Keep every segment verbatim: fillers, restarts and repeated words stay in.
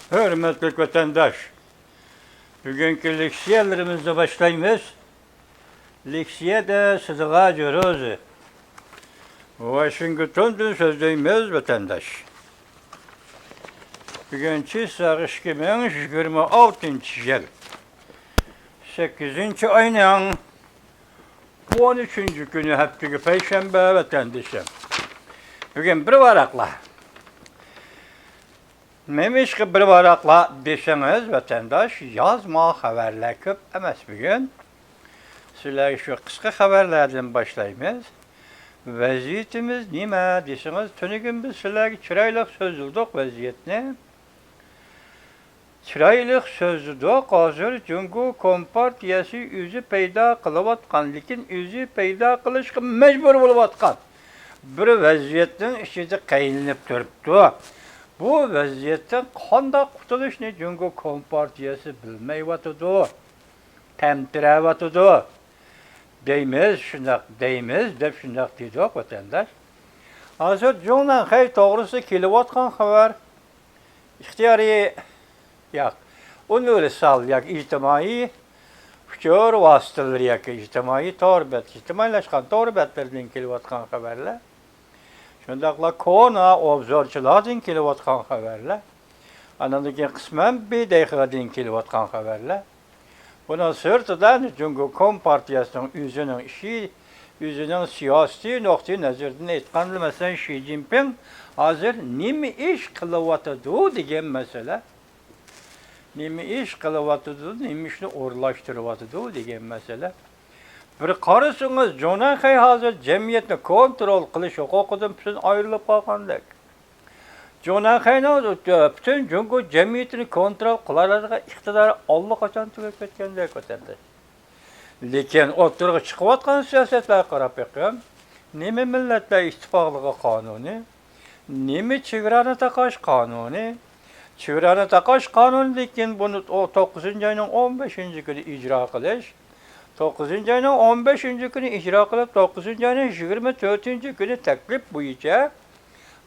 ھۆرمەتلىك ۋەتەنداش، بۈگۈنكى لېكسىيەلىرىمىزنى باشلايمىز. لېكسىيەدە سىزغا جوروزى. ۋاشىنگتوندىن سۆزلەيمىز، ۋەتەنداش. بۈگۈن چىساغ ئىككى مىڭ يىگىرمە ئالتىنچى يىل، سەككىزىنچى ئاينىڭ ئون ئۈچىنچى كۈنى، ھەپتىگە پەيشەنبە، ۋەتەندىشىم. بۈگۈن بىر ۋاراقلار. نېمىشقا بىر ۋاراقلار دېسىڭىز، ۋەتەنداش، يازما خەۋەرلەر كۆپ ئەمەس بۈگۈن. سىلەرگە شۇ قىسقا خەۋەرلەردىن باشلايمىز. ۋەزىيىتىمىز نېمە دېسىڭىز، تۈنۈگۈن بىز سىلەرگە چىرايلىق سۆزلىدۇق ۋەزىيەتنى. چىرايلىق سۆزلىدۇق. ھازىر جۇڭگو كومپارتىيەسى ئۆزى پەيدا قىلىۋاتقان، لېكىن ئۆزى پەيدا قىلىشقا مەجبۇر بولۇۋاتقان بىر ۋەزىيەتنىڭ ئىچىدە قىينىلىپ تۇرۇپتۇ. بۇ ۋەزىيەتتىن قانداق قۇتۇلۇشنى جۇڭگو كومپارتىيەسى بىلمەيۋاتىدۇ، تەمتىرەۋاتىدۇ. دەيمىز، شۇنداق دەيمىز دەپ شۇنداق دېدۇق، ۋەتەنداش. ھازىر جۇڭنەنخەي توغرىسىدا كېلىۋاتقان خەۋەر ئىختىيارىي، ياق، ئۇنىۋېرسال ياكى ئىجتىمائىي ئۇچۇر ۋاسىتىلىرى ياكى ئىجتىمائىي تور بەت، ئىجتىمائىيلاشقان تور بەتلىرىدىن كېلىۋاتقان خەۋەرلەر، شۇنداقلا كونا ئوبزورچىلاردىن كېلىۋاتقان خەۋەرلەر، ئاندىن كېيىن قىسمەن بىدەيخىدىن كېلىۋاتقان خەۋەرلەر. بۇنىڭ سىرتىدا جۇڭگو كومپارتىيەسىنىڭ ئۆزىنىڭ ئىشى، ئۆزىنىڭ سىياسىتى نۇقتىئى نەزىرىدىن ئېيتقاندا، مەسىلەن، شى جىنپىڭ ھازىر نېمە ئىش قىلىۋاتىدۇ دېگەن مەسىلە. نېمە ئىش قىلىۋاتىدۇ، نېمە ئىشنى ئورۇنلاشتۇرۇۋاتىدۇ دېگەن مەسىلە. بىر قارىسىڭىز، جۇڭنەنخەي ھازىر جەمئىيەتنى كونترول قىلىش ھوقۇقىدىن پۈتۈن ئايرىلىپ قالغاندەك. جۇڭنەنخەينىڭ پۈتۈن جۇڭگو جەمئىيىتىنى كونترول قىلالايدىغان ئىقتىدارى ئاللىقاچان تۈگەپ كەتكەندەك ۋەتەنداش. لېكىن ئوتتۇرىغا چىقىۋاتقان سىياسەتلەرگە قاراپ بېقىڭ. نېمە مىللەتلەر ئىتتىپاقلىقى قانۇنى؟ نېمە چېگرانى تاقاش قانۇنى؟ چېگرانى تاقاش قانۇنىدىن كېيىن بۇنى ئو-، توققۇزىنچى ئاينىڭ ئون بەشىنچى كۈنى ئىجرا قىلىش. توققۇزىنچى ئاينىڭ ئون بەشىنچى كۈنى ئىجرا قىلىپ، توققۇزىنچى ئاينىڭ يىگىرمە تۆتىنچى كۈنى تەكلىپ بويىچە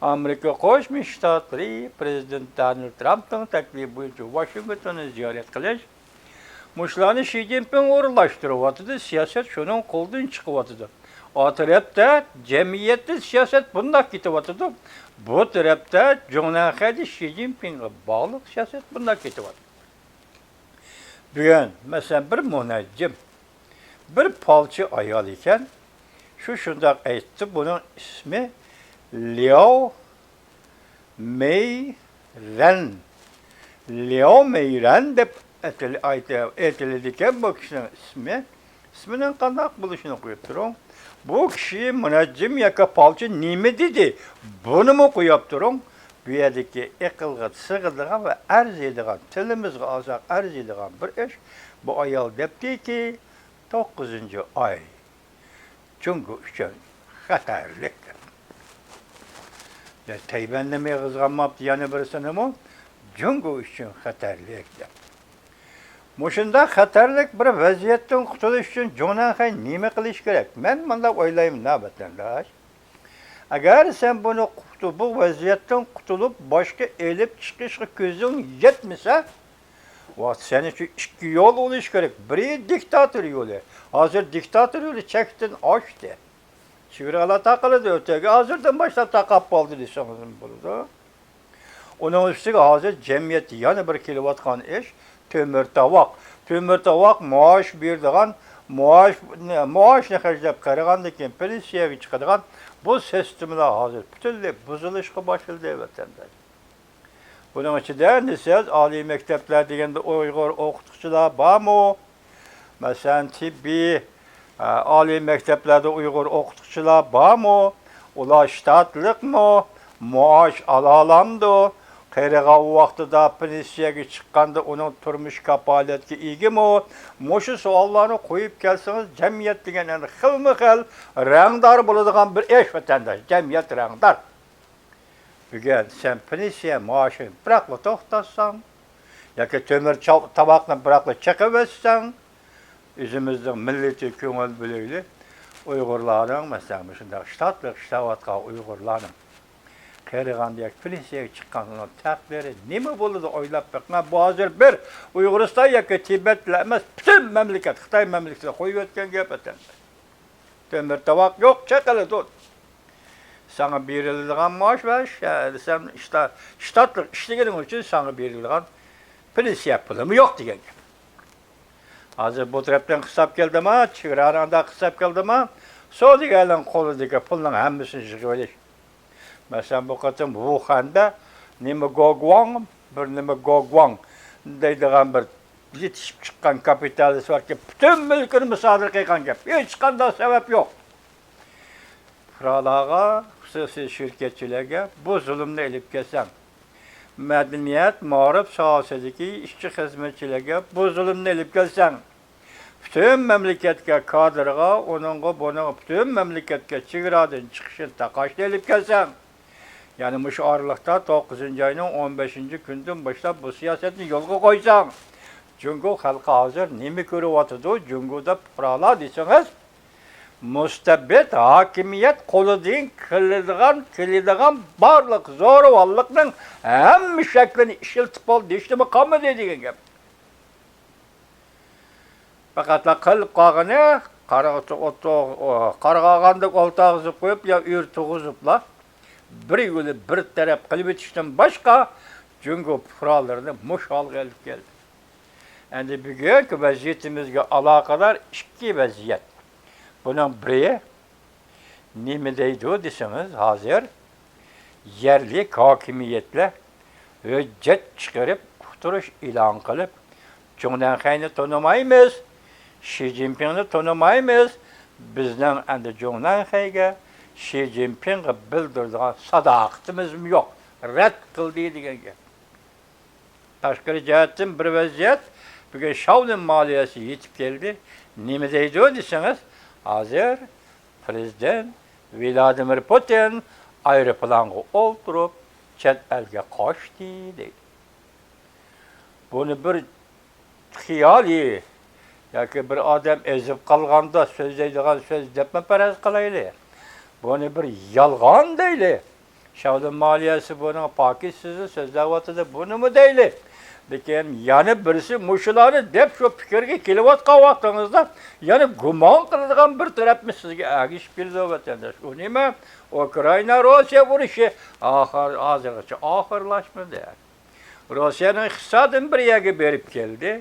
ئامېرىكا قوشما شتاتلىرى پىرېزىدېنتى دونالد ترامپنىڭ تەكلىپى بويىچە ۋاشىنگتوننى زىيارەت قىلىش. مۇشۇلارنى شى جىنپىڭ ئورۇنلاشتۇرۇۋاتىدۇ، سىياسەت شۇنىڭ قولىدىن چىقىۋاتىدۇ. ئا تەرەپتە جەمئىيەتتە سىياسەت بۇنداق كېتىۋاتىدۇ، بۇ تەرەپتە جۇڭنەنخەيدە شى جىنپىڭغا باغلىق سىياسەت بۇنداق كېتىۋاتىدۇ. بۈگۈن، مەسىلەن، بىر مۇنەججىم، بىر پالچى ئايال ئىكەن، شۇ شۇنداق ئېيتتى، بۇنىڭ ئىسمى لياۋ مېيرەن. لياۋ مېيرەن دەپ ئېتىل-، ئېيتىلىدىكەن بۇ كىشىنىڭ ئىسمى. ئىسمىنىڭ قانداق بولۇشىنى قويۇپ تۇرۇڭ. بۇ كىشى مۇنەججىم ياكى پالچى نېمە دېدى، بۇنىمۇ قويۇپ تۇرۇڭ. بۇ يەردىكى ئەقىلگە سىغىدىغان ۋە ئەرزىيدىغان، تىلىمىزغا ئازراق ئەرزىيدىغان بىر ئىش. بۇ ئايال دەپتىكى، توققۇزىنچى ئاي جۇڭگو ئۈچۈن خەتەرلىك دەپ. يا تەيۋەننىمۇ يىغىزغانماپتۇ، يەنە بىرسىنىمۇ جۇڭگو ئۈچۈن خەتەرلىك دەپ. مۇشۇنداق خەتەرلىك بىر ۋەزىيەتتىن قۇتۇلۇش ئۈچۈن جۇڭنەنخەي نېمە قىلىش كېرەك؟ مەن مۇنداق ئويلايمەن، ۋەتەنداش. ئەگەر سەن بۇنى قۇتۇ-، بۇ ۋەزىيەتتىن قۇتۇلۇپ، باشقا ئېلىپ چىقىشقا كۆزۈڭ يەتمىسە، ۋاقىت سەن ئۈچۈن ئىككى يول بولۇشى كېرەك. بىرى دىكتاتور يولى. ھازىر دىكتاتور يولى چەكتىن ئاشتى. چېگرالار تاقىلىدۇ، ئۆتەرگە ھازىردىن باشلاپ تاقاپ بولدى دېسىڭىزمۇ بولىدۇ. ئۇنىڭ ئۈستىگە ھازىر جەمئىيەتتە يەنە بىر كېلىۋاتقان ئىش، تۆمۈر تاۋاق. تۆمۈر تاۋاق مائاش بېرىدىغان، مائاش، مائاشنى خەجلەپ قېرىغاندىن كېيىن پېنسىيەگە چىقىدىغان بۇ سىستېمىلار ھازىر پۈتۈنلەي بۇزۇلۇشقا باشلىدى، ۋەتەنداش. بۇنىڭ ئىچىدە نېسىز ئالىي مەكتەپلەر دېگەندە ئۇيغۇر ئوقۇتقۇچىلار بارمۇ؟ مەسىلەن، تېببىي، ئە، ئالىي مەكتەپلەردە ئۇيغۇر ئوقۇتقۇچىلار بارمۇ؟ ئۇلار شتاتلىقمۇ؟ مائاش ئالالامدۇ؟ قېرىغان ۋاقتىدا پېنسىيەگە چىققاندا ئۇنىڭ تۇرمۇش كاپالەتكە ئىگىمۇ؟ مۇشۇ سوئاللارنى قويۇپ كەلسىڭىز، جەمئىيەت دېگەن ئەمدى خىلمۇ خىل رەڭدار بولىدىغان بىر ئىش، ۋەتەنداش. جەمئىيەت رەڭدار. بۈگۈن سەن پېنسىيە مائاشىنى بىراقلا توختاتساڭ، ياكى تۆمۈر چاۋ-، تاۋاقنى بىراقلا چېقىۋەتسەڭ، ئۆزىمىزنىڭ مىللىتى كۆڭۈل بۆلەيلى. ئۇيغۇرلارنىڭ، مەسىلەن، مۇشۇنداق شتاتلىق ئىشلەۋاتقان ئۇيغۇرلارنىڭ قېرىغاندەك پېنسىيەگە چىققاننىڭ تەقدىرى نېمە بولىدۇ؟ ئويلاپ بېقىڭ. بۇ ھازىر بىر ئۇيغۇرىستان ياكى تىبەتلا ئەمەس، پۈتۈن مەملىكەت، خىتاي مەملىكىتىدە قويۇۋەتكەن گەپ ئەتەمدە. تۆمۈر تاۋاق يوق، چېقىلىدۇ. ساڭا بېرىلىدىغان مائاش ۋە ش-، سەن شتا-، شتاتلىق ئىشلىگىنىڭ ئۈچۈن ساڭا بېرىلىدىغان پېنسىيە پۇلىمۇ يوق دېگەن گەپ. ھازىر بۇ تەرەپتىن قىستاپ كەلدىما، چېگرانى ئانداق قىستاپ كەلدىما، سودىگەرلەرنىڭ قولىدىكى پۇلنىڭ ھەممىسىنى يىغىۋېلىش. مەسىلەن، بۇ قېتىم ۋۇخەندە نېمە گوگۇاڭ، بىر نېمە گوگۇاڭ دەيدىغان بىر يېتىشىپ چىققان كاپىتالىست باركەن، پۈتۈن مۈلكىنى مۇسادىرە قىلغان گەپ. ھېچقانداق سەۋەب يوق. پۇقرالارغا، خۇسۇسىي شىركەتچىلەرگە بۇ زۇلۇمنى ئېلىپ كەلسەڭ، مەدەنىيەت، مائارىپ ساھەسىدىكى ئىشچى خىزمەتچىلەرگە بۇ زۇلۇمنى ئېلىپ كەلسەڭ، پۈتۈن مەملىكەتكە كادىرغا، ئۇنىڭغا، بۇنىڭغا، پۈتۈن مەملىكەتكە چېگرادىن چىقىشنى، تاقاشنى ئېلىپ كەلسەڭ، يەنى مۇشۇ ئارىلىقتا توققۇزىنچى ئاينىڭ ئون بەشىنچى كۈنىدىن باشلاپ بۇ سىياسەتنى يولغا قويساڭ، جۇڭگو خەلقى ھازىر نېمە كۆرۈۋاتىدۇ؟ جۇڭگودا پۇقرالار دېسىڭىز، مۇستەبىت ھاكىمىيەت قولىدىن كېلىدىغان، كېلىدىغان بارلىق زورىۋانلىقنىڭ ھەممە شەكلىنى ئىشلىتىپ بولدى، ھېچنېمە قالمىدى دېگەن گەپ. پەقەتلا قېلىپ قالغىنى قارىغا-، قارىغاندەك ئولتۇرغۇزۇپ قويۇپ يا ئۆي تۇرغۇزۇپلا، بىر يولى بىر تەرەپ قىلىۋېتىشتىن باشقا، جۇڭگو پۇقرالىرىنى مۇشۇ ھالغا ئېلىپ كەلدى. ئەمدى بۈگۈنكى ۋەزىيىتىمىزگە ئالاقىدار ئىككى ۋەزىيەت. بۇنىڭ بىرى، نېمە دەيدۇ دېسىڭىز، ھازىر يەرلىك ھاكىمىيەتلەر ھۆججەت چىقىرىپ، ئۇقتۇرۇش ئېلان قىلىپ، جۇڭنەنخەينى تونۇمايمىز، شى جىنپىڭنى تونۇمايمىز، بىزنىڭ ئەمدى جۇڭنەنخەيگە، شى جىنپىڭغا بىلدۈرىدىغان ساداقىتىمىزمۇ يوق، رەت قىلدى دېگەن گەپ. تاشقىرى جەھەتتىن بىر ۋەزىيەت، بۈگۈن شاۋلىن مالىيەسى يېتىپ كەلدى. نېمە دەيدۇ دېسىڭىز، ھازىر پىرېزىدېنت ۋلادىمىر پۇتىن ئايروپىلانغا ئولتۇرۇپ، چەت ئەلگە قاچتى دەيدۇ. بۇنى بىر خىيالىي ياكى بىر ئادەم ئېزىپ قالغاندا سۆزلەيدىغان سۆز دەپمۇ پەرەز قىلايلى. بۇنى بىر يالغان دەيلى. شاۋلىن مالىيەسى بۇنىڭ پاكىتسىزنى سۆزلەۋاتىدۇ، بۇنىمۇ دەيلى. لېكىن يەنە بىرسى مۇشۇلارنى دەپ شۇ پىكىرگە كېلىۋاتقان ۋاقتىڭىزدا، يەنە گۇمان قىلىدىغان بىر تەرەپمۇ سىزگە ئەگىشىپ كېلىدۇ، ۋەتەنداش. ئۇ نېمە؟ ئۇكرائىنا، روسىيە ئۇرۇشى ئاخىر، ھازىرغىچە ئاخىرلاشمىدى. روسىيەنىڭ ئىقتىسادىمۇ بىر يەرگە بېرىپ كەلدى.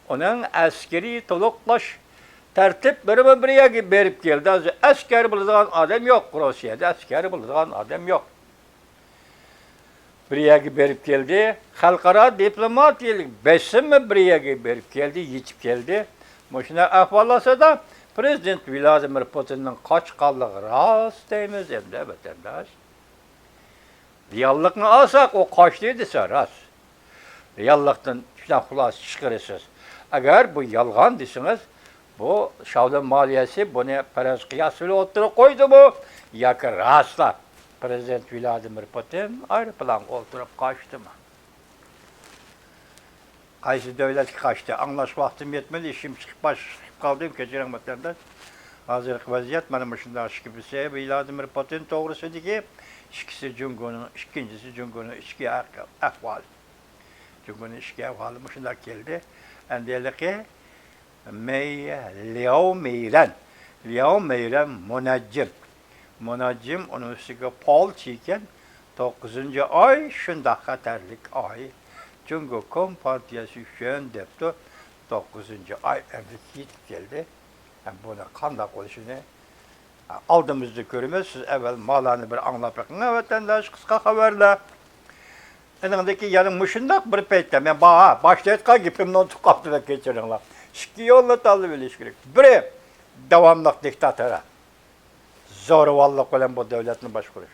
ئۇنىڭ ئەسكىرىي تولۇقلاش تەرتىپلىرىمۇ بىر يەرگە بېرىپ كەلدى. ھازىر ئەسكەر بولىدىغان ئادەم يوق، روسىيەدە ئەسكەر بولىدىغان ئادەم يوق. بىر يەرگە بېرىپ كەلدى. خەلقئارا دىپلوماتىيەلىك بېسىممۇ بىر يەرگە بېرىپ كەلدى، يېتىپ كەلدى. مۇشۇنداق ئەھۋال ئاستىدا پىرېزىدېنت ۋلادىمىر پۇتىننىڭ قاچقانلىقى راست دەيمىز ئەمدى، ۋەتەنداش. رېئاللىقنى ئالساق، ئۇ قاچتى دېسە راست. رېئاللىقتىن شۇنداق خۇلاسە چىقىرىسىز. ئەگەر بۇ يالغان دېسىڭىز، بۇ شاۋلىن مالىيەسى بۇنى پەرەز قىياس بىلەن ئوتتۇرىغا قويدىمۇ ياكى راستلا پىرېزىدېنت ۋلادىمىر پۇتىن ئايروپىلانغا ئولتۇرۇپ قاچتىمۇ؟ قايسى دۆلەتكە قاچتى؟ ئاڭلاش ۋاقتىم يەتمىدى، ئىشىم چىقىپ باش-، چىقىپ قالدىم، كەچۈرۈڭ ۋەتەنداش. ھازىرقى ۋەزىيەت مانا مۇشۇنداق ئىككىسى ۋلادىمىر پۇتىن توغرىسىدىكى، ئىككىسى جۇڭگونىڭ، ئىككىنچىسى جۇڭگونىڭ ئىچكى ئەھ-، ئەھۋالى. جۇڭگونىڭ ئىچكى ئەھۋالى مۇشۇنداق كەلدى. ئەمدى ھېلىقى مېي، لياۋ مېيرەن، لياۋ مېيرەن مۇنەججىم. مۇنەججىم ئۇنىڭ ئۈستىگە پالچى ئىكەن. توققۇزىنچى ئاي شۇنداق خەتەرلىك ئاي. جۇڭگو كومپارتىيەسى ئۈچۈن دەپتۇ. توققۇزىنچى ئاي ئەمدى يېتىپ كەلدى. ھەم بۇنى قانداق بولۇشىنى ئالدىمىزدا كۆرىمىز. سىز ئەۋۋەل مالارنى بىر ئاڭلاپ بېقىڭ، ۋەتەنداش، قىسقا خەۋەرلەر. ئېنىڭدىكى يەنە مۇشۇنداق بىر پەيتتە، مەن با-، باشتا ئېيتقان گېپىمنى ئۇنتۇپ قاپتىمەن، كەچۈرۈڭلار. ئىككى يولنى تاللىۋېلىش كېرەك. بىرى، داۋاملىق دىكتاتورا. زورىۋانلىق بىلەن بۇ دۆلەتنى باشقۇرۇش.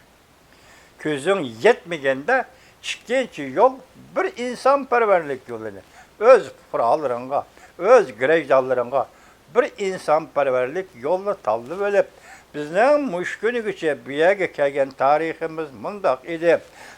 كۈچىڭ يەتمىگەندە، ئىككىنچى يول بىر ئىنسانپەرۋەرلىك يولىنى، ئۆز پۇقرالىرىڭغا، ئۆز گىرەجدانلىرىڭغا بىر ئىنسانپەرۋەرلىك يولنى تاللىۋېلىپ، بىزنىڭ مۇشۇ كۈنگىچە بۇ يەرگە كەلگەن تارىخىمىز مۇنداق ئىدى.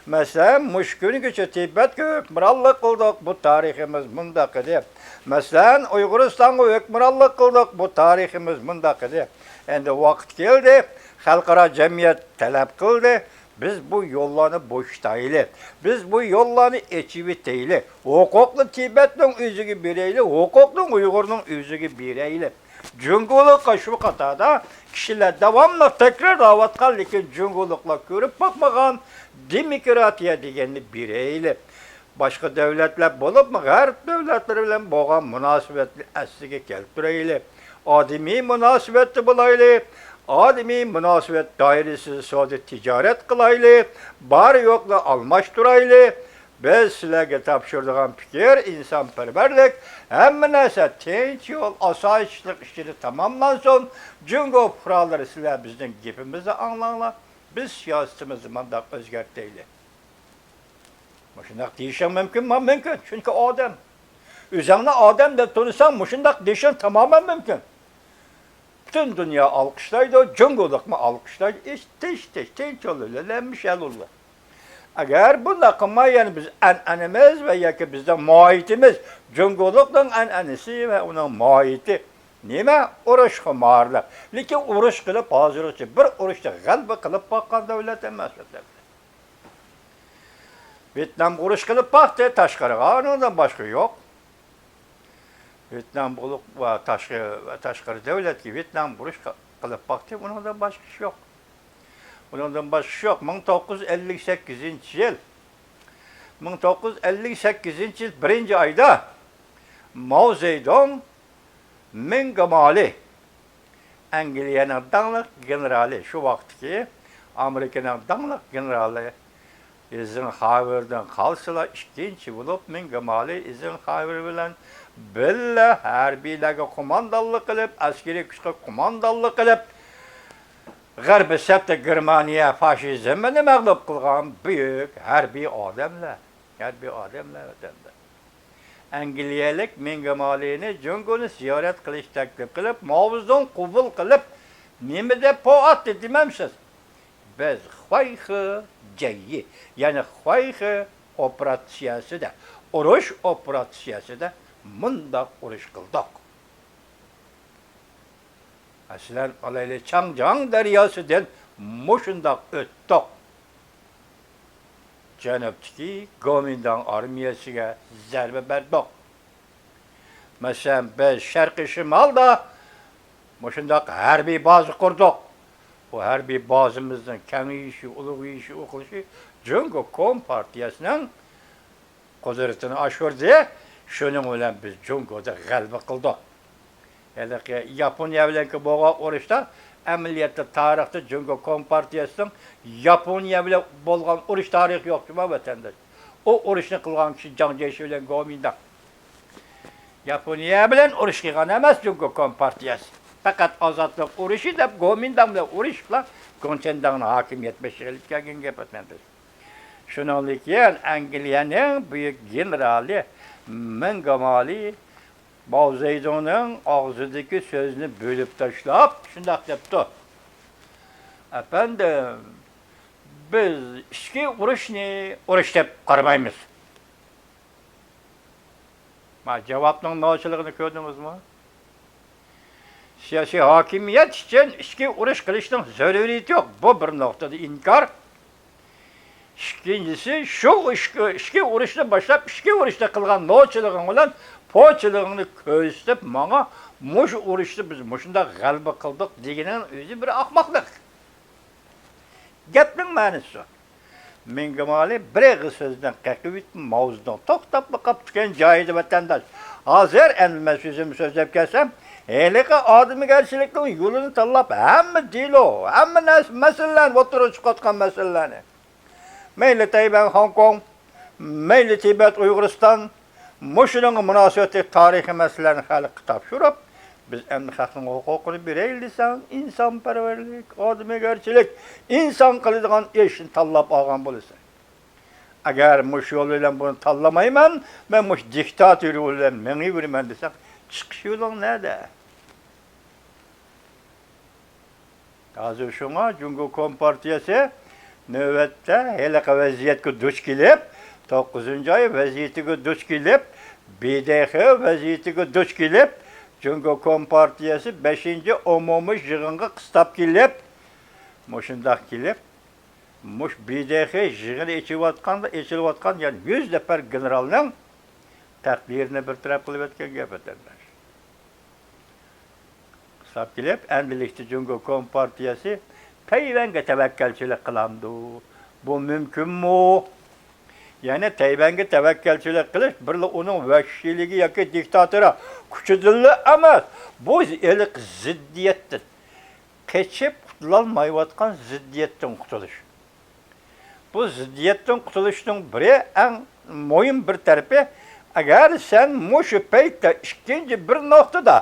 مەسىلەن، مۇشۇ كۈنگىچە تىبەتكە ھۆكۈمرانلىق قىلدۇق، بۇ تارىخىمىز مۇنداق ئىدى. مەسىلەن، ئۇيغۇرىستانغا ھۆكۈمرانلىق قىلدۇق، بۇ تارىخىمىز مۇنداق ئىدى. ئەمدى ۋاقىت كەلدى، خەلقئارا جەمئىيەت تەلەپ قىلدى، بىز بۇ يوللارنى بوشىتايلى. بىز بۇ يوللارنى ئېچىۋېتەيلى. ھوقۇقنى تىبەتنىڭ ئۆزىگە بېرەيلى، ھوقۇقنى ئۇيغۇرنىڭ ئۆزىگە بېرەيلى. جۇڭگولۇققا شۇ قاتاردا كىشىلەر داۋاملىق تەكرارلاۋاتقان، لېكىن جۇڭگولۇقلار كۆرۈپ باقمىغان دېموكراتىيە دېگەننى بېرەيلى. باشقا دۆلەتلەر، بولۇپمۇ غەرب دۆلەتلىرى بىلەن بولغان مۇناسىۋەتنى ئەسلىگە كەلتۈرەيلى. ئادىمىي مۇناسىۋەتتە بولايلى. ئادىمىي مۇناسىۋەت دائىرىسىدە سودا تىجارەت قىلايلى. بار يوقنى ئالماشتۇرايلى. بىز سىلەرگە تاپشۇرىدىغان پىكىر ئىنسانپەرۋەرلىك، ھەممە نەرسە تىنچ يول، ئاسايىشلىق ئىچىدە تاماملانسۇن. جۇڭگو پۇقرالىرى، سىلەر بىزنىڭ گېپىمىزنى ئاڭلاڭلار. بىز سىياسىتىمىزنى مانداق ئۆزگەرتەيلى. مۇشۇنداق دېيىشىڭ مۇمكىنمۇ؟ مۇمكىن، چۈنكى ئادەم. ئۆزۈڭنى ئادەم دەپ تونۇساڭ، مۇشۇنداق دېيىشىڭ تامامەن مۇمكىن. پۈتۈن دۇنيا ئالقىشلايدۇ، جۇڭگولۇقمۇ ئالقىشلايدۇ. ئىش تىش تىش، تىنچ يول بىلەن ھەممە ئىش ھەل بولىدۇ. ئەگەر بۇنداق قىلماي، يەنە بىز ئەنئەنىمىز ۋە ياكى بىزنىڭ ماھىيىتىمىز، جۇڭگولۇقنىڭ ئەنئەنىسى ۋە ئۇنىڭ ماھىيىتى نېمە؟ ئۇرۇشقا ماھىرلىق. لېكىن ئۇرۇش قىلىپ، ھازىرغىچە بىر ئۇرۇشتا غەلىبە قىلىپ باققان دۆلەت ئەمەس. ۋيېتنام ئۇرۇش قىلىپ باقتى، تاشقىرىغا، ئۇنىڭدىن باشقا يوق. ۋيېتنام بولۇپ، ۋە تاشقى، ۋە تاشقىرى دۆلەتكە ۋيېتنام ئۇرۇش قىلىپ باقتى، ئۇنىڭدىن باشقا ئىش يوق. ئۇنىڭدىن باشقا ئىش يوق. مىڭ توققۇز يۈز ئەللىك سەككىزىنچى يىل، مىڭ توققۇز يۈز ئەللىك سەككىزىنچى يىل بىرىنچى ئايدا ماۋ زېدۇڭ، مىڭ گېمالى، ئەنگلىيەنىڭ داڭلىق گېنېرالى، شۇ ۋاقىتتىكى ئامېرىكىنىڭ داڭلىق گېنېرالى ئېيزېنخاۋېردىن قالسىلا، ئىككىنچى بولۇپ، مىڭ گېمالى ئېيزېنخاۋېر بىلەن بىللە ھەربىيلەرگە قوماندانلىق قىلىپ، ئەسكىرىي كۈچكە قوماندانلىق قىلىپ، غەربىي سەپتە گېرمانىيە فاشىزمىنى مەغلۇپ قىلغان بۈيۈك ھەربىي ئادەملەر، ھەربىي ئادەملەر ۋەتەندە. ئەنگلىيەلىك مىڭ گېمالىنى جۇڭگونى زىيارەت قىلىش تەكلىپ قىلىپ، ماۋزېدۇڭ قوبۇل قىلىپ، نېمە دەپ پو ئاتتى دېمەمسىز؟ بىز خۇەيخې جەيى، يەنى خۇەيخې ئوپېراتسىيەسىدە، ئۇرۇش ئوپېراتسىيەسىدە مۇنداق ئۇرۇش قىلدۇق. مەسىلەن، ئالايلى، چاڭجياڭ دەرياسىدىن مۇشۇنداق ئۆتتۇق. جەنۇبتىكى گومىنداڭ ئارمىيەسىگە زەربە بەردۇق. مەسىلەن، بىز شەرقىي شىمالدا مۇشۇنداق ھەربىي بازا قۇردۇق. بۇ ھەربىي بازىمىزنىڭ كېڭىيىشى، ئۇلغىيىشى، ئۇقۇلۇشى جۇڭگو كومپارتىيەسىنىڭ قۇدرىتىنى ئاشۇردى. شۇنىڭ بىلەن بىز جۇڭگودا غەلىبە قىلدۇق. ھېلىقى ياپونىيە بىلەنكى بولغان ئۇرۇشتا، ئەمەلىيەتتە تارىختا جۇڭگو كومپارتىيەسىنىڭ ياپونىيە بىلەن بولغان ئۇرۇش تارىخى يوق جۇما ۋەتەنداش. ئۇ ئۇرۇشنى قىلغان كىشى جاڭ جيېشى بىلەن گومىنداڭ. ياپونىيە بىلەن ئۇرۇش قىلغان ئەمەس جۇڭگو كومپارتىيەسى. پەقەت ئازادلىق ئۇرۇشى دەپ گومىنداڭ بىلەن ئۇرۇشۇپلا گوڭچەنداڭنى ھاكىمىيەت بېشىغا ئېلىپ كەلگەن گەپ ئەمەس. شۇنىڭدىن كېيىن ئەنگلىيەنىڭ بۈيۈك گېنېرالى مىڭ گېمالى ماۋزېدۇڭنىڭ ئاغزىدىكى سۆزنى بۆلۈپ تاشلاپ، شۇنداق دەپتۇ: «ئەپەندىم، بىز ئىچكى ئۇرۇشنى ئۇرۇش دەپ قارىمايمىز.» ما جاۋابنىڭ نوچىلىقىنى كۆردىڭىزمۇ؟ سىياسىي ھاكىمىيەت ئۈچۈن ئىچكى ئۇرۇش قىلىشنىڭ زۆرۈرىيىتى يوق. بۇ بىر نۇقتىدا ئىنكار. ئىككىنچىسى، شۇ ئىچكى، ئىچكى ئۇرۇشنى باشلاپ، ئىچكى ئۇرۇشتا قىلغان نوچىلىقىڭ بىلەن پوچىلىقىڭنى كۆرسىتىپ، ماڭا مۇشۇ ئۇرۇشتا بىز مۇشۇنداق غەلىبە قىلدۇق دېگىنىڭ ئۆزى بىر ئاخماقلىق. گەپنىڭ مەنىسى شۇ. مىڭ گېمالى بىر ئېغىز سۆزدىن قېقىۋېتىپ، ماۋزېدۇڭ توختاپلا قاپتىكەن جايىدا ۋەتەنداش. ھازىر ئەمدى مەن سۆزۈمنى سۆزلەپ كەلسەم، ھېلىقى ئادىمىگەرچىلىكنىڭ يولىنى تاللاپ، ھەممە دېلو، ھەممە نەرسە، مەسىلىلەرنى، ئوتتۇرىغا چىقىۋاتقان مەسىلىلەرنى، مەيلى تەيۋەن، خوڭكوڭ، مەيلى تىبەت، ئۇيغۇرىستان، مۇشۇنىڭغا مۇناسىۋەتلىك تارىخىي مەسىلىلەرنى خەلققە تاپشۇرۇپ، بىز ئەمدى خەقنىڭ ھوقۇقىنى بېرەيلى دېسەڭ، ئىنسانپەرۋەرلىك، ئادىمىگەرچىلىك، ئىنسان قىلىدىغان ئىشنى تاللاپ ئالغان بولىسەن. ئەگەر مۇشۇ يول بىلەن بۇنى تاللىمايمەن، مەن مۇشۇ دىكتاتور يولى بىلەن مېڭىۋېرىمەن دېسەڭ، چىقىش يولۇڭ نەدە؟ ھازىر شۇڭا جۇڭگو كومپارتىيەسى نۆۋەتتە ھېلىقى ۋەزىيەتكە دۇچ كېلىپ، توققۇزىنچى ئاي ۋەزىيىتىگە دۇچ كېلىپ، ب د خ ۋەزىيىتىگە دۇچ كېلىپ، جۇڭگو كومپارتىيەسى بەشىنچى ئومۇمىي يىغىنغا قىستاپ كېلىپ، مۇشۇنداق كېلىپ، مۇشۇ بىدېخې يىغىنى ئېچىۋاتقاندا، ئېچىلىۋاتقان يەنە يۈز نەپەر گېنېرالنىڭ تەقدىرىنى بىر تەرەپ قىلىۋەتكەن گەپ، ۋەتەنداش. قىستاپ كېلىپ، ئەمدىلىكتە جۇڭگو كومپارتىيەسى تەيۋەنگە تەۋەككەلچىلىك قىلامدۇ؟ بۇ مۇمكىنمۇ؟ يەنى تەيۋەنگە تەۋەككەلچىلىك قىلىش بىرلا ئۇنىڭ ۋەھشىيلىكى ياكى دىكتاتورا كۈچىدىنلا ئەمەس، بۇ ھېلىقى زىددىيەتتىن، قېچىپ قۇتۇلالمايۋاتقان زىددىيەتتىن قۇتۇلۇش. بۇ زىددىيەتتىن قۇتۇلۇشنىڭ بىرى، ئەڭ مۇھىم بىر تەرىپى، ئەگەر سەن مۇشۇ پەيتتە ئىككىنچى بىر نۇقتىدا،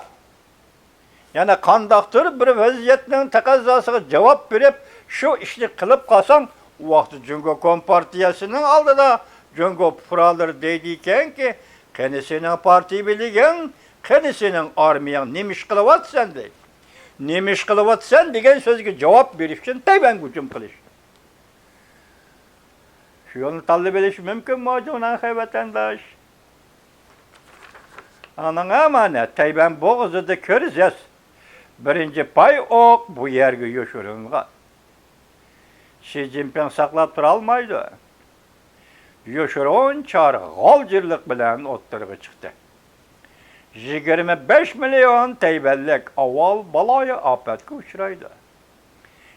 يەنە قانداقتۇر بىر ۋەزىيەتنىڭ تەقەززاسىغا جاۋاب بېرىپ، شۇ ئىشنى قىلىپ قالساڭ، ئۇ ۋاقىتتا جۇڭگو كومپارتىيەسىنىڭ ئالدىدا جۇڭگو پۇقرالىرى دەيدىكەنكى، «قېنى سېنىڭ پارتىيە بىرلىكىڭ، قېنى سېنىڭ ئارمىيەڭ، نېمە ئىش قىلىۋاتىسەن؟» دەيدۇ. «نېمە ئىش قىلىۋاتىسەن؟» دېگەن سۆزگە جاۋاب بېرىش ئۈچۈن تەيۋەنگە ھۇجۇم قىلىش. شۇ يولنى تاللىۋېلىش مۇمكىنمۇ، جۇڭنەنخەي ۋەتەنداش؟ ئاڭلاڭا مانا، تەيۋەن بوغۇزىدا كىرىزىس. بىرىنچى پاي ئوق بۇ يەرگە يوشۇرۇنغان. شى جىنپىڭ ساقلاپ تۇرالمايدۇ. يوشۇرۇن چارە غالجىرلىق بىلەن ئوتتۇرىغا چىقتى. يىگىرمە بەش مىليون تەيۋەنلىك ئاۋۋال بالايىئاپەتكە ئۇچرايدۇ.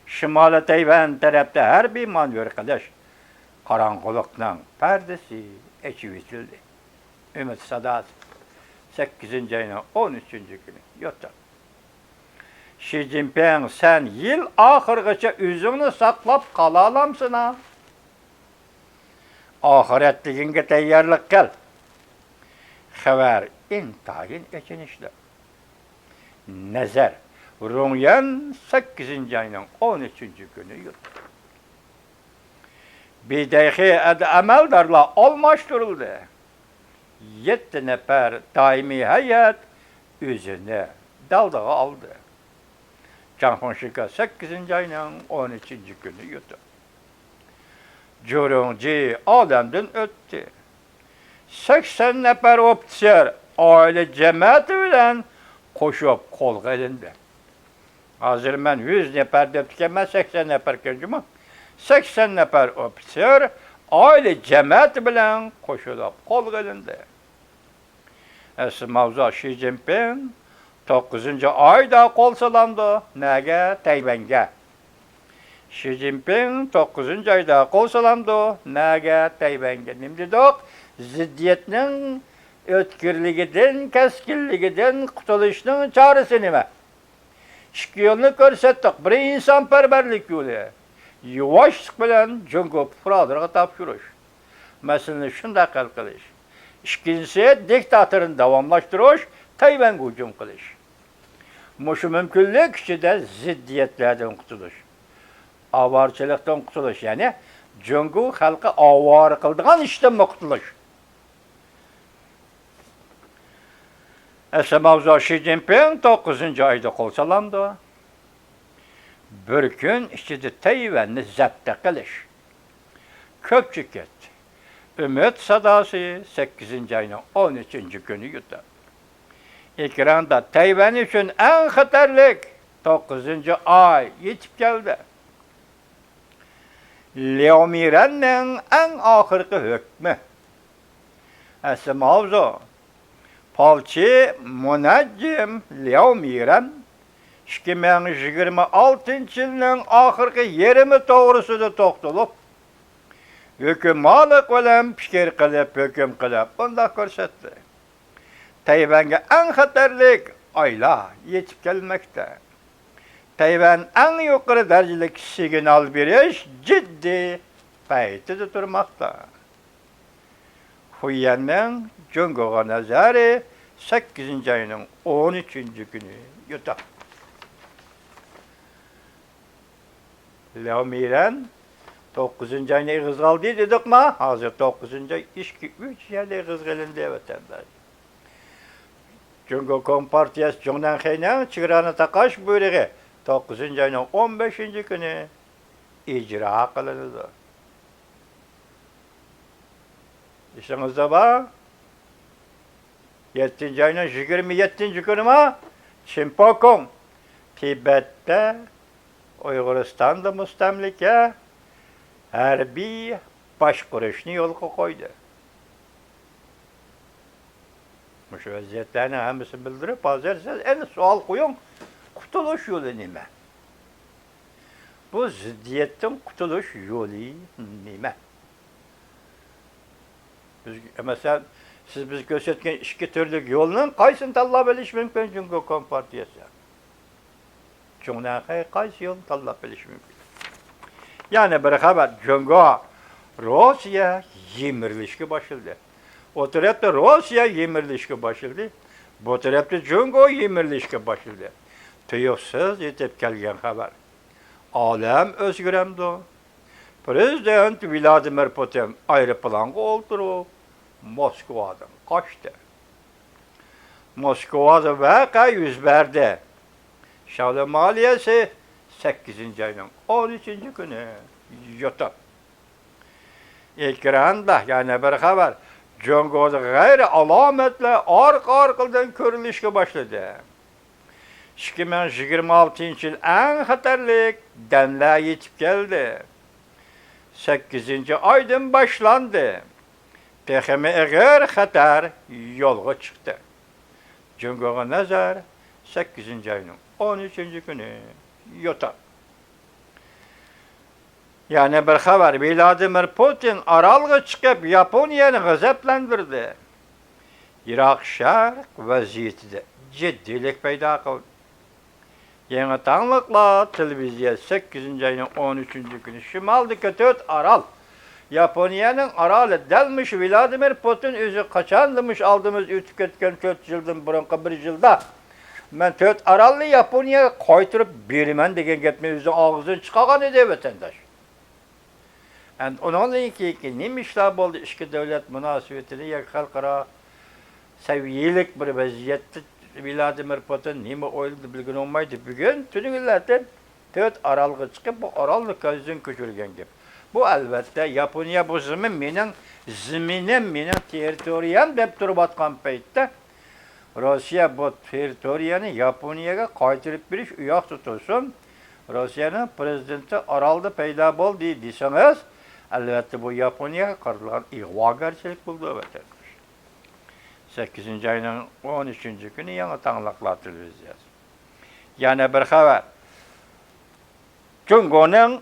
شىمالىي تەيۋەن تەرەپتە ھەربىي مانېۋىر قىلىش، قاراڭغۇلۇقنىڭ پەردىسى ئېچىۋېتىلدى. ئۈمىد ساداسى، سەككىزىنچى ئاينىڭ ئون ئۈچىنچى كۈنى يوتۇن. شى جىنپىڭ، سەن يىل ئاخىرىغىچە ئۆزۈڭنى ساقلاپ قالالامسىنا؟ ئاخىرەتلىكىڭگە تەييارلىق قىل. خەۋەر ئىنتايىن ئېچىنىشلىق. نەزەر، رۇڭيۈەن، سەككىزىنچى ئاينىڭ ئون ئۈچىنچى كۈنى يوتۇن. بىدەيخې ئەمەلدارلار ئالماشتۇرۇلدى. يەتتە نەپەر دائىمىي ھەيئەت ئۆزىنى دالدىغا ئالدى. جاڭ فېڭشىكا، سەككىزىنچى ئاينىڭ ئون ئۈچىنچى كۈنى يوتۇن. جۇرۇڭجى ئالەمدىن ئۆتتى. سەكسەن نەپەر ئوفىتسېر ئائىلە جەمەتى بىلەن قوشۇپ قولغا ئېلىندى. ھازىر مەن يۈز نەپەر دەپتىكەنمەن، سەكسەن نەپەركەن جۇمۇ. سەكسەن نەپەر ئوفىتسېر ئائىلە جەمەتى بىلەن قوشۇلۇپ قولغا ئېلىندى. ئەسلى ماۋزۇ، شى جىنپىڭ توققۇزىنچى ئايدا قول سالامدۇ. نەگە؟ تەيۋەنگە. شى جىنپىڭ توققۇزىنچى ئايدا قول سالامدۇ. نەگە؟ تەيۋەنگە. نېمە دېدۇق؟ زىددىيەتنىڭ ئۆتكۈرلۈكىدىن، كەسكىنلىكىدىن قۇتۇلۇشنىڭ چارىسى نېمە؟ ئىككى يولنى كۆرسەتتۇق. بىرى ئىنسانپەرۋەرلىك يولى. يۇۋاشلىق بىلەن جۇڭگو پۇقرالىرىغا تاپشۇرۇش. مەسىلىنى شۇنداق ھەل قىلىش. ئىككىنچىسى، دىكتاتورنى داۋاملاشتۇرۇش، تەيۋەنگە ھۇجۇم قىلىش. مۇشۇ مۇمكىنلىك ئىچىدە زىددىيەتلەردىن قۇتۇلۇش. ئاۋارىچىلىقتىن قۇتۇلۇش، يەنى جۇڭگو خەلقى ئاۋارە قىلىدىغان ئىشتىنمۇ قۇتۇلۇش. ئەسلى ماۋزۇ، شى جىنپىڭ توققۇزىنچى ئايدا قول سالامدۇ. بىر كۈن ئىچىدە تەيۋەننى زەپتە قىلىش. كۆپچە كەتتى. ئۈمىد ساداسى، سەككىزىنچى ئاينىڭ ئون ئۈچىنچى كۈنى يوتۇن. ئېكراندا تەيۋەن ئۈچۈن ئەڭ خەتەرلىك توققۇزىنچى ئاي يېتىپ كەلدى. لياۋ مىرەننىڭ ئەڭ ئاخىرقى ھۆكمى. ئەسلى ماۋزۇ، پالچى مۇنەججىم لياۋ مىرەن ئىككى مىڭ يىگىرمە ئالتىنچى يىلنىڭ ئاخىرقى يېرىمى توغرىسىدا توختىلىپ، ھۆكۈمالىق بىلەن پىكىر قىلىپ، ھۆكۈم قىلىپ، بۇنداق كۆرسەتتى. تەيۋەنگە ئەڭ خەتەرلىك ئايلار يېتىپ كەلمەكتە. تەيۋەن ئەڭ يۇقىرى دەرىجىلىك سىگنال بېرىش جىددىي پەيتىدە تۇرماقتا. خۇييەننىڭ جۇڭگوغا نەزەرى، سەككىزىنچى ئاينىڭ ئون ئۈچىنچى كۈنى يوتۇن. لياۋ مىرەن توققۇزىنچى ئاينى ئېغىزغا ئالدى دېدۇقما؟ ھازىر توققۇزىنچى ئاي ئىككى، ئۈچ يەردە ئېغىزغا ئېلىندى، ۋەتەنداش. جۇڭگو كومپارتىيەسى جۇڭنەنخېينىڭ چېگرانى تاقاش بۇيرۇقى توققۇزىنچى ئاينىڭ ئون بەشىنچى كۈنى ئىجرا قىلىنىدۇ. ئېسىڭىزدە بار؟ يەتتىنچى ئاينىڭ يىگىرمە يەتتىنچى كۈنىما چىنپوكوڭ، تىبەتتە، ئۇيغۇرىستاندا مۇستەملىكە، ھەربىي باشقۇرۇشنى يولغا قويدى. مۇشۇ ۋەزىيەتلەرنىڭ ھەممىسىنى بىلدۈرۈپ، ھازىر سىز ئەنە سوئال قويۇڭ، قۇتۇلۇش يولى نېمە؟ بۇ زىددىيەتتىن قۇتۇلۇش يولى نېمە؟ بىز، مەسىلەن، سىز بىز كۆرسەتكەن ئىككى تۈرلۈك يولنىڭ قايسىنى تاللاپ ئېلىش مۇمكىن جۇڭگو كومپارتىيەسى؟ جۇڭنەنخەي قايسى يولنى تاللاپ ئېلىش مۇمكىن؟ يەنە بىر خەۋەر، جۇڭگو، روسىيە يىمىرىلىشكە باشلىدى. ئۇ تەرەپتە روسىيە يىمىرىلىشكە باشلىدى. بۇ تەرەپتە جۇڭگو يىمىرىلىشكە باشلىدى. تۇيۇقسىز يېتىپ كەلگەن خەۋەر. ئالەم ئۆزگىرەمدۇ؟ پرېزىدېنت ۋلادىمىر پۇتىن ئايروپىلانغا ئولتۇرۇپ، موسكۋادىن قاچتى. موسكۋادا ۋەقە يۈز بەردى. شاۋلى مالىيەسى، سەككىزىنچى ئاينىڭ ئون ئۈچىنچى كۈنى، يوتۇن. ئېكراندا يەنە بىر خەۋەر. جۇڭگودا غەيرىي ئالامەتلەر ئارقا-ئارقىدىن كۆرۈلۈشكە باشلىدى. ئىككى مىڭ يىگىرمە ئالتىنچى يىل ئەڭ خەتەرلىك دەملەر يېتىپ كەلدى. سەككىزىنچى ئايدىن باشلاندى. تېخىمۇ ئېغىر خەتەر يولغا چىقتى. جۇڭگوغا نەزەر، سەككىزىنچى ئاينىڭ ئون ئۈچىنچى كۈنى، يوتان. يەنە بىر خەۋەر، ۋلادىمىر پۇتىن ئارالغا چىقىپ، ياپونىيەنى غەزەپلەندۈردى. يىراق شەرق ۋەزىيىتىدە جىددىيلىك پەيدا قىلدى. يېڭى تاڭلىقلار تېلېۋىزىيە، سەككىزىنچى ئاينىڭ ئون ئۈچىنچى كۈنى، شىمالدىكى تۆت ئارال، ياپونىيەنىڭ ئارالى، دەل مۇشۇ ۋلادىمىر پۇتىن ئۆزى قاچاندا مۇشۇ ئالدىمىز ئۆتۈپ كەتكەن تۆت يىلدىن بۇرۇنقى بىر يىلدا، مەن تۆت ئارالنى ياپونىيەگە قايتۇرۇپ بېرىمەن دېگەن گەپنى ئۆزىنىڭ ئاغزىدىن چىقارغان ئىدى، ۋەتەنداش. ئەمدى ئۇنىڭدىن كېيىنكى نېمە ئىشلار بولدى؟ ئىككى دۆلەت مۇناسىۋىتىنى ياكى خەلقئارا سەۋىيەلىك بىر ۋەزىيەتتە ۋلادىمىر پۇتىن نېمە ئويلىدى، بىلگىلى بولمايدۇ. بۈگۈن تۈنۈگۈنلەردىن تۆت ئارالغا چىقىپ، بۇ ئارالنى كۆزدىن كەچۈرگەن گەپ. بۇ، ئەلۋەتتە، ياپونىيە بۇ زېمىن مېنىڭ زېمىنىم، مېنىڭ تېررىتورىيەم دەپ تۇرۇۋاتقان پەيتتە، روسىيە بۇ تېررىتورىيەنى ياپونىيەگە قايتۇرۇپ بېرىش ئۇياقتا تۇرسۇن، روسىيەنىڭ پرېزىدېنتى ئارالدا پەيدا بولدى دېسىڭىز، ئەلۋەتتە، بۇ ياپونىيەگە قارىتىلغان ئىغۋاگەرچىلىك بولىدۇ، ۋەتەنداش. سەككىزىنچى ئاينىڭ ئون ئۈچىنچى كۈنى يېڭى تاڭلىقلار تېلېۋىزىيەسى. يەنە بىر خەۋەر. جۇڭگونىڭ،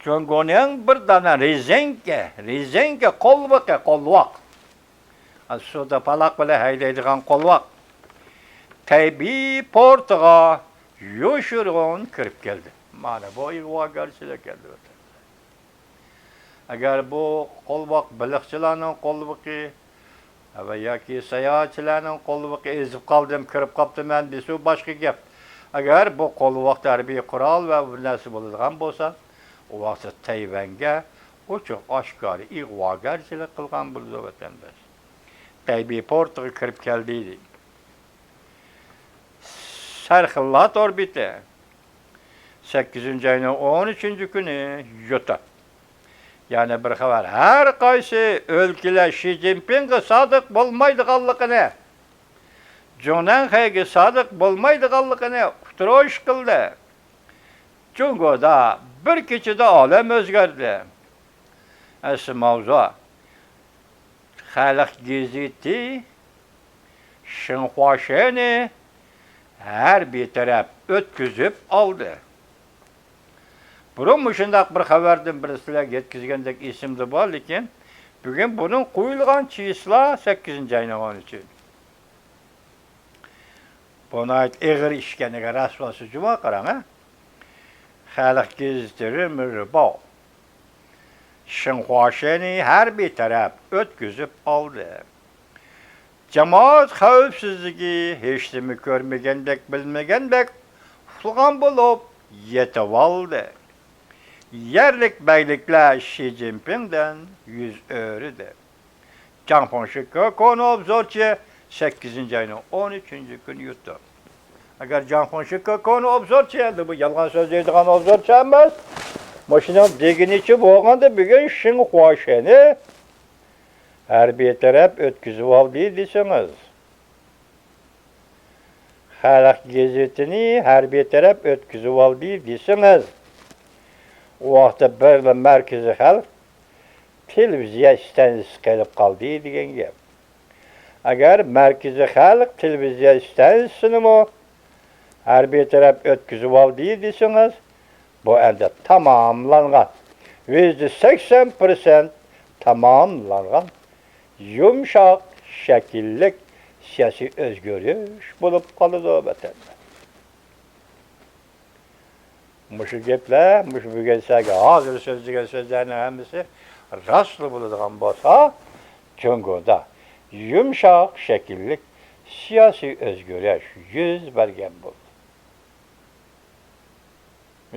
جۇڭگونىڭ بىر دانە رېزىنكە، رېزىنكە قولۋىقى، قولۋاق. سۇدا پالاق بىلەن ھەيدەيدىغان قولۋاق. تەيبېي پورتىغا يوشۇرۇن كىرىپ كەلدى. مانا بۇ ئىغۋاگەرچىلىك ئەلۋەتتە. ئەگەر بۇ قولۋاق بېلىقچىلارنىڭ قولۋىقى ۋە ياكى ساياھەتچىلەرنىڭ قولۋىقى ئېزىپ قالدىم، كىرىپ قاپتىمەن دېسە، باشقا گەپ. ئەگەر بۇ قولۋاقتا ھەربىي قورال ۋە بۇ نەرسە بولىدىغان بولسا، ئۇ ۋاقىتتا تەيۋەنگە ئوچۇق ئاشكارا ئىغۋاگەرچىلىك قىلغان بولىدۇ، ۋەتەنداش. تەيبېي پورتىغا كىرىپ كەلدى. سەرخىللات ئوربىتى. سەككىزىنچى ئاينىڭ ئون ئۈچىنچى كۈنى، يوتان. يەنە بىر خەۋەر. ھەر قايسى ئۆلكىلەر شى جىنپىڭغا سادىق بولمايدىغانلىقىنى، جۇڭنەنخەيگە سادىق بولمايدىغانلىقىنى ئۇقتۇرۇش قىلدى. جۇڭگودا بىر كېچىدە ئالەم ئۆزگەردى. ئەسلى ماۋزۇ. خەلق گېزىتى شىنخۇاشېنى ھەربىي تەرەپ ئۆتكۈزۈپ ئالدى. بۇرۇن مۇشۇنداق بىر خەۋەردىن بىر سىلەرگە يەتكۈزگەندەك ئېسىمدە بار، لېكىن بۈگۈن بۇنىڭ قويۇلغان چىسلا سەككىزىنچى ئاينىڭ ئون ئۈچى. بۇ ناھايىتى ئېغىر ئىشكەنلىكى رەسۋاسى جۇما قاراڭ، ھە؟ خەلق گېزىتى رېمېرباۋ شىنخۇاشېنى ھەربىي تەرەپ ئۆتكۈزۈپ ئالدى. جامائەت خەۋپسىزلىكى ھېچنېمە كۆرمىگەندەك، بىلمىگەندەك ئۇخلىغان بولۇپ يېتىۋالدى. يەرلىك بەگلىكلەر شى جىنپىڭدىن يۈز ئۆرۈدى. جاڭ فېڭشى كوكون ئوبزورچى، سەككىزىنچى ئاينىڭ ئون ئۈچىنچى كۈنى يوتان. ئەگەر جاڭ فېڭشى كوكون ئوبزورچى، ئەمدى بۇ يالغان سۆزلەيدىغان ئوبزورچى ئەمەس. مۇشۇنىڭ دېگىنىچە بولغاندا، بۈگۈن شىنخۇاشېنى ھەربىي تەرەپ ئۆتكۈزۈۋالدى دېسىڭىز. خەلق گېزىتىنى ھەربىي تەرەپ ئۆتكۈزۈۋالدى دېسىڭىز، ئۇ ۋاقىتتا بىرلا مەركىزىي خەلق تېلېۋىزىيە ئىستانسىسى قېلىپ قالدى دېگەن گەپ. ئەگەر مەركىزىي خەلق تېلېۋىزىيە ئىستانسىسىنىمۇ ھەربىي تەرەپ ئۆتكۈزۈۋالدى دېسىڭىز، بۇ ئەمدى تاماملانغان، يۈزدە سەكسەن پىرسەنت تاماملانغان يۇمشاق شەكىللىك سىياسىي ئۆزگىرىش بولۇپ قالىدۇ، ۋەتەندە. مۇشۇ گەپلەر، مۇشۇ بۈگۈن سىلەرگە ھازىر سۆزلىگەن سۆزلەرنىڭ ھەممىسى راستلا بولىدىغان بولسا، جۇڭگودا يۇمشاق شەكىللىك سىياسىي ئۆزگىرىش يۈز بەرگەن بولىدۇ.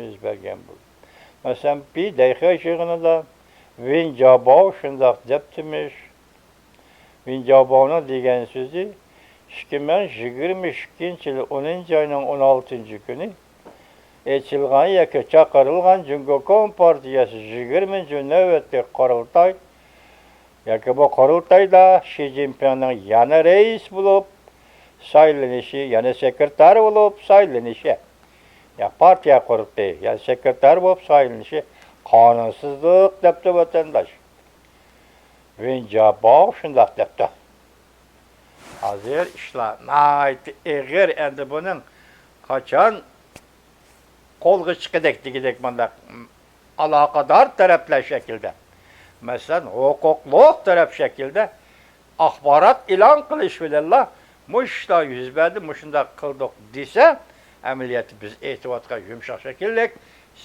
يۈز بەرگەن بولىدۇ. مەسىلەن، بىر دەقىقە يىغىنىدا ۋېن جياباۋ شۇنداق دەپتىمىش. ۋېن جياباۋنىڭ دېگەن سۆزى، ئىككى مىڭ يىگىرمە ئىككىنچى يىل ئونىنچى ئاينىڭ ئون ئالتىنچى كۈنى ئېچىلغان ياكى چاقىرىلغان جۇڭگو كومپارتىيەسى يىگىرمىنچى نۆۋەتلىك قۇرۇلتاي ياكى بۇ قۇرۇلتايدا شى جىنپىڭنىڭ يەنە رەئىس بولۇپ سايلىنىشى، يەنە سېكرېتار بولۇپ سايلىنىشى، يا پارتىيە قۇرۇلتىيى، يەنە سېكرېتار بولۇپ سايلىنىشى قانۇنسىزلىق دەپتۇ ۋەتەنداش. ۋېن جياباۋ شۇنداق دەپتۇ. ھازىر ئىشلار ناھايىتى ئېغىر، ئەمدى بۇنىڭ قاچان قولغا چىقىدەك دېگۈدەك مۇنداق ئالاقىدار تەرەپلەر شەكلىدە، مەسىلەن، ھوقۇقلۇق تەرەپ شەكلىدە ئاخبارات ئېلان قىلىش بىلەنلا مۇشۇ ئىشلار يۈز بەردى، مۇشۇنداق قىلدۇق دېسە، ئەمەلىيەتتە بىز ئېيتىۋاتقان يۇمشاق شەكىللىك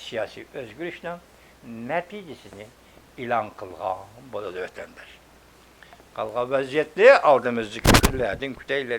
سىياسىي ئۆزگىرىشنىڭ نەتىجىسىنى ئېلان قىلغان بولىدۇ، ۋەتەنداش. قالغان ۋەزىيەتنى ئالدىمىزدىكى كۈنلەردىن كۈتەيلى.